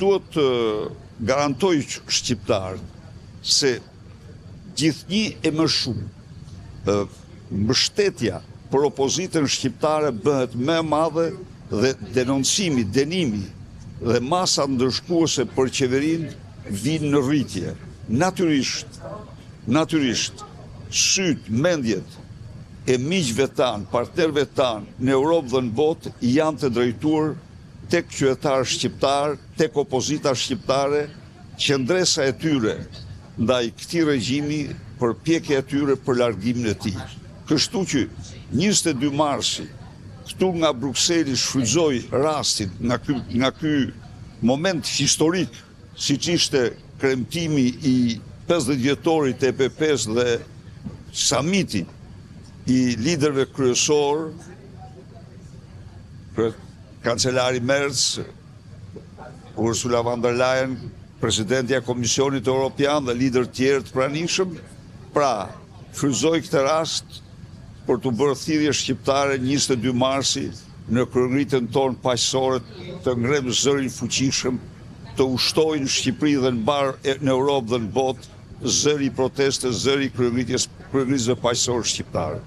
Duhet të garantoj shqiptarët se gjithnjë e më shumë mbështetja për opozitën shqiptare bëhet më e madhe dhe denoncimi, dënimi dhe masat ndëshkuese për qeverinë vijnë në rritje. Natyrisht, natyrisht, sytë, mendjet e miqve tanë, partnerëve tanë në Europë dhe në botë janë të drejtuar tek qytetarët shqiptarë, tek opozita shqiptare, qëndresa e tyre ndaj këtij regjimi, përpjekja e tyre për largimin e tij. Kështu që 22 marsi, këtu nga Brukseli shfrytëzoj rastin nga ky nga ky moment historik, siç ishte kremtimi i 50 vjetorit të EPP-së dhe samiti i liderëve kryesorë, kancelari Merz, Ursula von der Leyen, presidentja e Komisionit Europian dhe liderë tjerë të pranishëm, pra, shfrytëzoj këtë rast për t'u bërë thirrje shqiptare 22 marsi në kryengritjen tonë paqësore të ngremë zërin fuqishëm, të ushtojë në Shqipëri dhe në mbarë në Europë dhe në botë zëri i protestës, zëri i kryengritjes kryengritësve paqësorë shqiptarë.